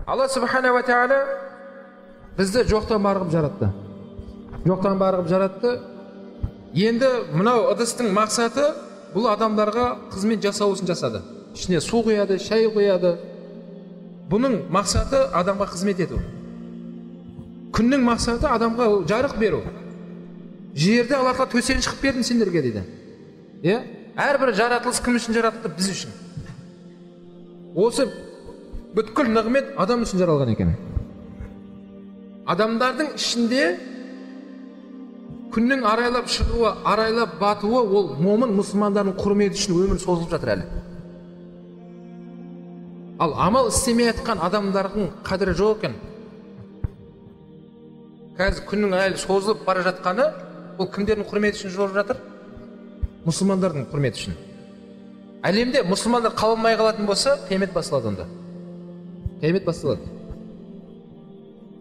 Алла субхана уа тағала бізді жоқтан бар қылып жаратты. Жоқтан бар қылып жаратты. Енді мынау ыдыстың мақсаты бұл адамдарға қызмет жасау үшін жасады. Ішіне су құяды, шай құяды. Бұның мақсаты адамға қызмет ету. Күннің мақсаты адамға жарық беру. Жерді Алла тағала төсеніш қылып бердім сендерге дейді. Иә? Әрбір жаратылыс кім үшін жаратылды? Біз үшін. Осы бүткіл нығмет адам үшін жаралған екен. Адамдардың ішінде күннің арайлап шығуы, арайлап батуы ол момын мұсылмандардың құрметі үшін өмір созылып жатыр әлі. Ал амал істемей жатқан адамдардың қадірі жоқ екен. Қазір күннің әлі созылып бара жатқаны бұл кімдердің құрметі үшін созылып жатыр? Мұсылмандардың құрметі үшін. Әлемде мұсылмандар қалмай қалатын болса, қиямет басталады онда. Қиямет басталады.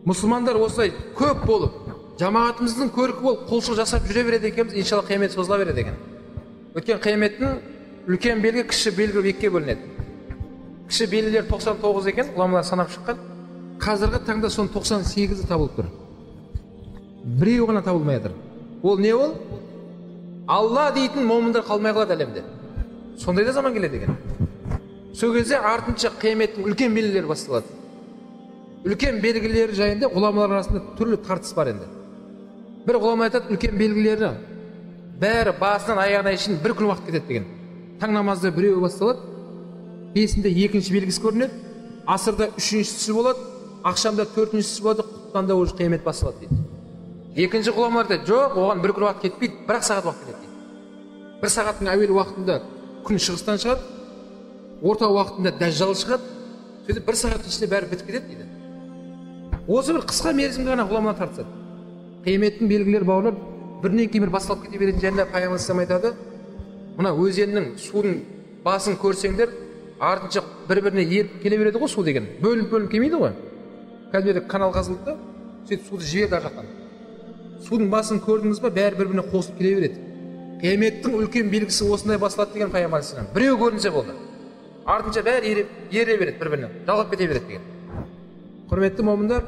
Мұсылмандар осылай көп болып, жамағатымыздың көркі болып, құлшылық жасап жүре береді екенбіз, иншалла қиямет созыла береді екен. Өткен қияметтің үлкен белгі, кіші белгі екіге бөлінеді. Кіші белгілер 99 екен, ғұламалар санап шыққан. Қазіргі таңда соның 98-і табылып тұр. Біреуі ғана табылмай жатыр. Ол не ол? Алла дейтін момындар қалмай қалады әлемде. Сондай да заман келеді екен. Сол кезде артынша қияметтің үлкен белгілері басталады. Үлкен белгілері жайында ғұламалар арасында түрлі тартыс бар енді. Бір ғұлама айтады, үлкен белгілері бәрі басынан аяғына шейін бір күн уақыт кетеді деген. Таң намазда біреуі басталады, бесінде екінші белгісі көрінеді, асырда үшіншісі болады, ақшамда төртіншісі болады, құптанда уже қиямет басталады дейді. Екінші ғұламалар айтады, жоқ, оған бір күн уақыт кетпейді, бір-ақ сағат уақыт кетеді дейді. Бір сағаттың әуел уақытында күн шығыстан шығады, орта уақытында дәжжал шығады, сөйтіп бір сағаттың ішінде бәрі бітіп кетеді дейді. Осы бір қысқа мерзімге ғана ғұламалар тартысады. Қияметтің белгілері бауырлар бірінен кейін бір басталып кете беретін жайында пайғамбар саллаллаху айтады. Мына өзеннің судың басын көрсеңдер, артынша бір-біріне еріп келе береді ғой су деген. Бөлініп-бөлініп келмейді ғой. Қазір канал қазылды да, сөйтіп суды жіберді ар жақтан. Судың басын көрдіңіз ба, бәрі бір-біріне қосылып келе береді. Қияметтің үлкен белгісі осындай басталады деген пайғамбар саллаллаху. Біреу көрінсе болды. Артынша бәрі ере береді бір-біріне, жалғап кете береді деген. Құрметті момындар,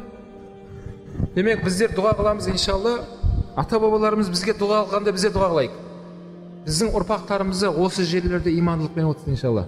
демек біздер дұға қыламыз иншалла. Ата-бабаларымыз бізге дұға қылғанда біздер дұға қылайық. Біздің ұрпақтарымызды осы жерлерде имандылықпен отырсын иншалла.